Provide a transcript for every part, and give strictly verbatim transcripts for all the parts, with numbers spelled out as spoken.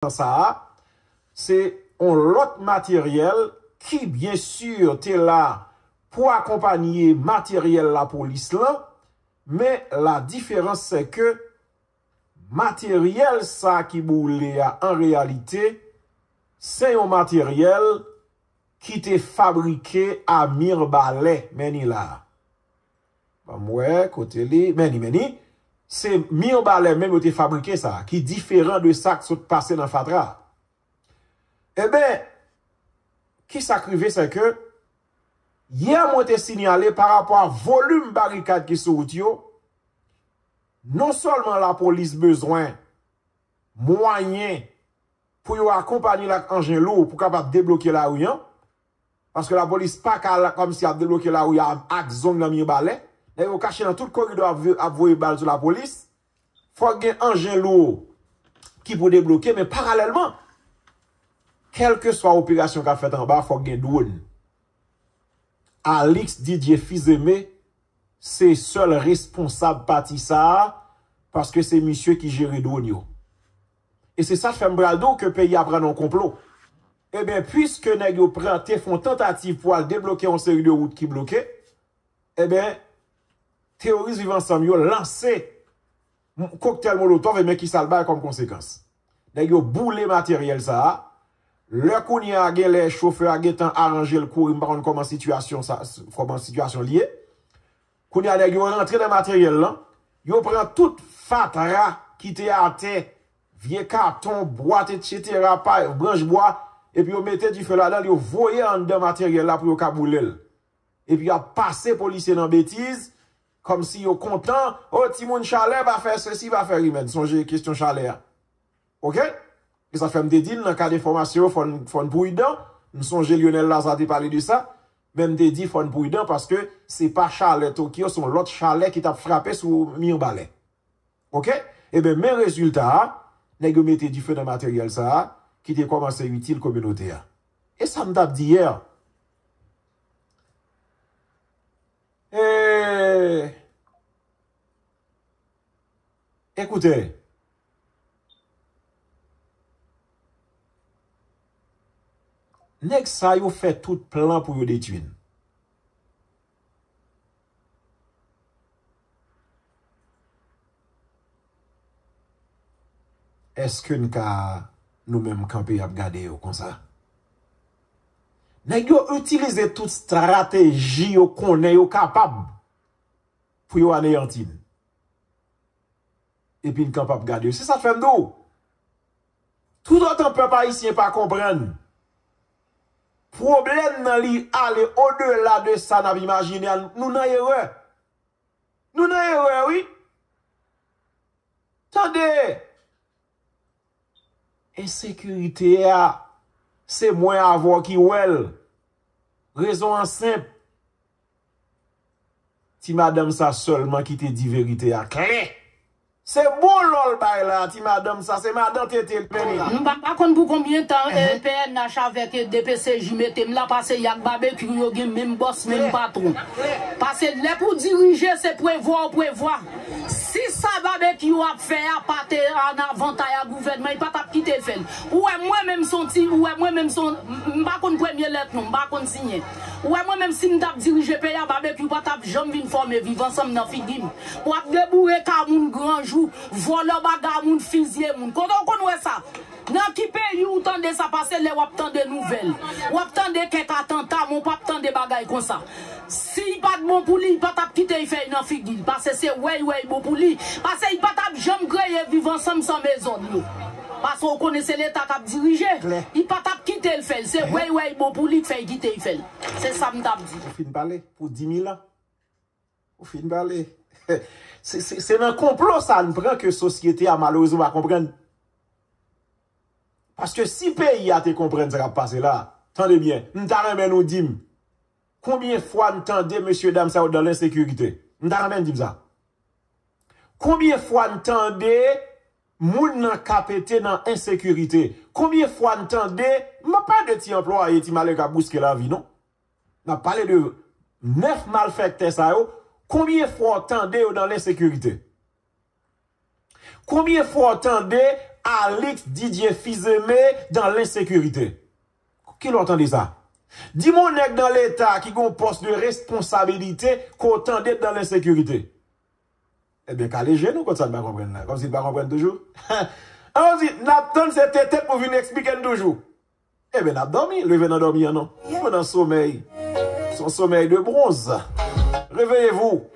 tan sa a, se yon lòt materyèl ki, byen si, te la pou akonpanye materyèl lapolis lan, men la diferans se ke materyèl sa ki boule a, an reyalite, se yon materyèl ki te fabrike a Mirbalè, men ni la. Ban m wè kote li, men ni, men ni. Se Mirbalè menm yo te fabrike sa, ki diferan de sa k sot pase nan fatra. Eben, ki sa k rive, se ke yè mwen te sinyale pa rapò a volim barikad ki sou wout yo, non sèlman lapolis bezwen mwayen pou yo akonpanye l ak anjen lou pou kapab debloke lari an, paske lapolis pa ka la, kòmsi ap debloke lari a ak zong nan Mirbalè. Nèg yo kache nan tout koridò ap, ap voye bal sou lapolis. Fòk gen anjen lou ki pou debloke, men paralèlman, kèlkeswa operasyon k ap fèt anba, fòk gen dwòn. Alix Didier Fils-Aimé se sèl responsab pati sa a, paske se misye ki jere dwòn yo. E se sa k fè m pral di w ke peyi a pran nan yon konplo. Ebyen, piske nèg yo pran, te fè yon tantativ pou al debloke yon seri de wout ki bloke, ebyen, teyoris Viv Ansanm yo lanse koktèl molotòv, ebyen, ki sa l bay kòm konsekans? Nèg yo boule materyèl sa a. Lè kounye a gen lè chofè a gentan aranje l kouri, m pa konn kòman sitiyasyon sa, kòman sitiyasyon l ye. Kounye a, nèg yo rantre nan materyèl lan, yo pran tout fatra ki te atè, vye katon, bwat, etsetera, pa, branch bwa, epi yo mete dife ladan l, yo voye anndan materyèl la pou yo ka boule l. Epi y ap pase polisye nan betiz, kòmsi yo kontan, o timoun chalè pa fè sesi, pa fè rimèd. Sonje kesyon chalè a. Oke? E sa fè m te di n, nan kad enfòmasyon yo, fò n, fò n pridan. M sonje Lionel Lazarre te pale de sa, men m te di fò n pridan paske se pa chalè Tokyo, se yon lòt chalè ki t ap frape sou Mirbalè. Oke? Ebyen, men rezilta a, nèg yo mete dife nan materyèl sa a, ki te kòmanse itil kominote a. E sa m t ap di yè. E, ekoute, nèg sa yo fè tout plan pou yo detwi n. Èske n ka, nou menm, kanpe ap gade yo konsa? Nèg yo itilize tout estrateji yo konnen yo kapab pou yo aneyanti n. Epi n kanpe ap gade yo. Se sa k fè m di w, toutotan pèp ayisyen pa konprann pwoblèm nan, li ale odela de sa n ap imajine a, nou nan erè. Nou nan erè, wi. Tande! Ensekirite a, se mwen avè w ki wè l. Rezon an senp. Ti madanm sa sèlman ki te di verite a klè. Se bon lò l bay la, ti madanm sa, se madan tete l mennen. M pa, pa konn pou konbyen tan, eh, P N H avèk, eh, D P C J mete m la, paske y ak Babekyou yo gen menm bòs, menm patwon. Paske lè pou dirije, se prevwa w prevwa. Si sa Babekyou ap fè a pa te an avantay a gouvènman, li pa t ap kite l fè l. Ou wè mwen menm se yon ti, ou wè mwen menm se yon, m pa konn premye lèt non, m pa konn siyen. Ou wè mwen menm si m t ap dirije peyi a, Babekyou pa t ap janm vin fòme Viv Ansanm nan figi m. W ap deboure kay moun granjou, vòlò bagay moun, fiziye moun. Kote w konn wè sa? Nan ki peyi ou tande sa pase lè w ap tande nouvèl? W ap tande kèk atanta, men w p ap tande bagay konsa. Si l pa t bon pou li, li pa t ap kite l fè l nan figi l. Paske se wè l wè l bon pou li. Paske li pa t ap janm kreye Viv Ansanm san mezòd yo. Paske w konnen se Leta k ap dirije. Li pa t ap kite l fè l. Se wè l wè l bon pou li k fè l kite l fè l. Se sa m t ap di. Ou fin pale pou di mil an. Ou fin pale. Se, se, se nan konplo sa n pran ke sosyete a malerezman pa konprann. Paske si peyi a te konprann sa k ap pase la, tande byen, m ta renmen nou di m, konbyen fwa n tande mesyedam sa yo dan lensekirite? M ta renmen n di m sa. Konbyen fwa n tande moun nan ka pete nan ensekirite? Konbyen fwa n tande, m pa pale de ti anplwaye, ti malere k ap bouske lavi, non. N ap pale de nèf malfèktè sa yo. Konbyen fwa w tande yo nan lensekirite? Konbyen fwa w tande Alix Didier Fils-Aimé dans l'insécurité. Kilè w tande sa? Di m yon nèg nan Leta ki gen yon pòs de responsabilite ke w tande dans l'insécurité. Ebyen, kale je nou kot sa n pa konprann la. Kòmsi n pa konprann toujou. An di, n ap tann se T T pou vin eksplike n toujou. Ebyen, n ap dòmi. Leve nan dòmi an non. Nou nan somèy. Se yon somèy de bronz. Réveillez-vous.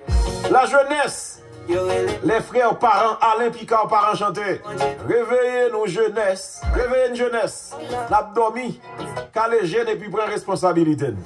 La jeunesse. Les frères parents Alain Picard Parent Chanté. Réveillez-nous, jeunesse. Réveillez-nous, jeunesse. N ap dòmi. Kale je n epi pran responsabilite n.